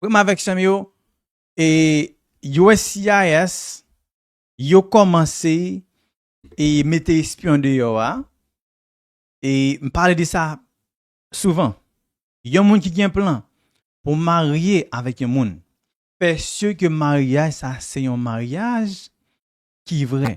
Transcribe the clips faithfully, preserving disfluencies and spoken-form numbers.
Frè m avèk sè m yo, e U S C I S, yo kòmanse e mete espyon deyò a. E m pale de sa souvan. Yon moun ki gen plan pou marye avèk yon moun, fè si ke maryaj sa se yon maryaj ki vrè.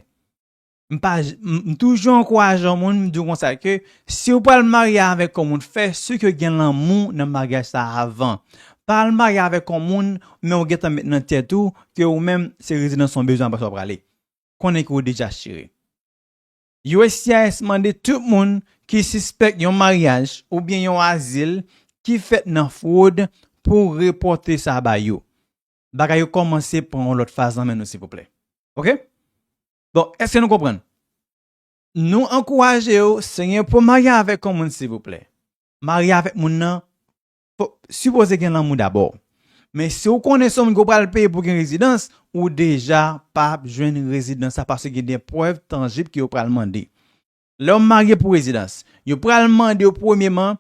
M pa, m, m toujou ankouraje yon moun, m di w konsa ke si w pral marye avèk yon moun, fè si ke gen lanmou nan maryaj sa avan. Pa al marye avèk yon moun, men w gentan met nan tèt ou ke ou menm se rezidans yon bezwen apre sa w prale. Konnen ke w deja chire. U S C I S mande tout moun ki sispèk yon maryaj oubyen yon azil ki fèt nan fwod pou repòte sa ba yo. Bagay yo kòmanse pran yon lòt faz nan men nou, silvouplè. Oke? Bon, èske nou konprann? Nou ankouraje w, se gen pou marye avèk yon moun, silvouplè. Marye avèk moun nan, fò, sipoze gen lanmou dabò. Men si w konnen se yon moun ke w pral peye pou gen rezidans, ou deja p ap jwenn rezidans sa paske gen de prèv tanjib ke yo pral mande. Lè w marye pou rezidans, yo pral mande w premyeman,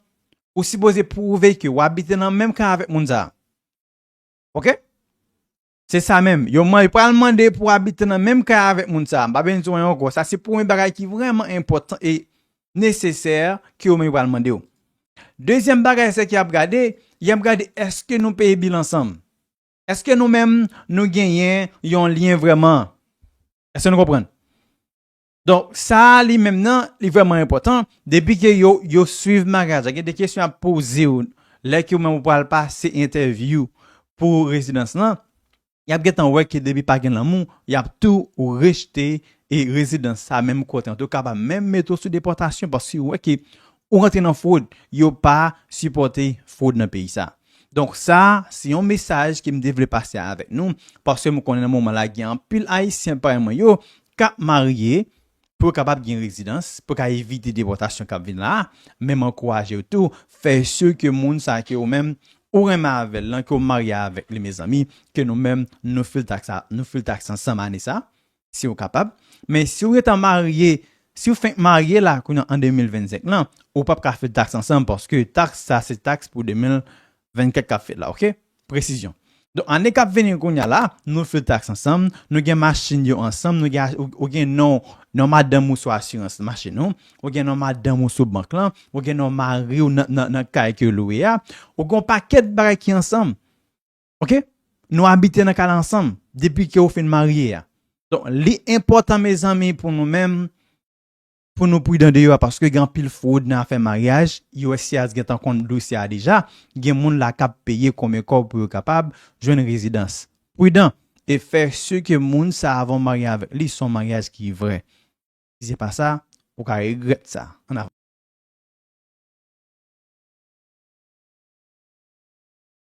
ou sipoze pwouve ke w abite nan menm kay avèk moun sa a. Oke? Se sa menm. Yo man-, yo pral mande pou w abite nan menm kay avèk moun sa a. M pa bezwen di w anyen ankò. Sa se premye bagay ki vrèman enpòtan e nesesè ke yo menm yo pral mande w. Dezyèm bagay se ke y ap gade, y ap gade èske nou peye bil ansanm. Èske nou menm nou genyen yon lyen vrèman? Èske nou konprann? Donk, sa a li menm nan, li vrèman enpòtan. Depi ke yo, yo swiv maryaj la, gen de kesyon y ap poze w lè ke ou menm ou pral pase entèvyou pou rezidans lan. Y ap gentan wè ke depi pa gen lanmou, y ap tou rejte e rezidans sa menm kote. Antouka, pa menm mete w sou depòtasyon paske yo wè ke ou rantre nan fwod, yo pa sipòte fwod nan peyi sa. Donk, sa, se yon mesaj ke m te vle pase avèk nou, paske m konnen nan moman la, gen anpil Ayisyen parèy mwen yo k ap marye pou yo kapab gen rezidans, pou ka evite depòtasyon k ap vin la a. Men m ankouraje w tou, fè si ke moun sa ke ou menm, ou renmen avè l lan, ke w marye avèk li, mezanmi, ke nou menm, nou fil taks sa, nou fil taks ansanm ane sa, si w kapab. Men si w gentan marye, si w fenk marye la, kounye a an de mil vennsenk lan, ou p ap ka fil taks ansanm, paske taks sa, se taks pou de mil vennkat k ap fèt la, oke? Presizyon. Donk, ane k ap vini kounye a la, nou fil taks ansanm, nou gen machin yo ansanm, nou gen, ou, ou gen non, non madanm ou sou asirans machin ou, ou gen non madanm ou sou bank lan, ou gen non mari w nan, nan, nan kay ke w lwe a, ou gen yon pakèt bagay ki ansanm. Oke? Nou abite nan kay la ansanm, depi ke w fin marye a. Donk, li enpòtan, mezanmi, pou nou menm, pou nou pridan deyò a, paske gen anpil fwod nan afè maryaj. U S C I S gentan konn dosye a deja. Gen moun la k ap peye konbyen kòb pou yo kapab jwenn rezidans. Pridan e fè si ke moun sa a, avan w marye avèk li, se yon maryaj ki vrè. Si se pa sa, ou ka regrèt sa. Ann avan.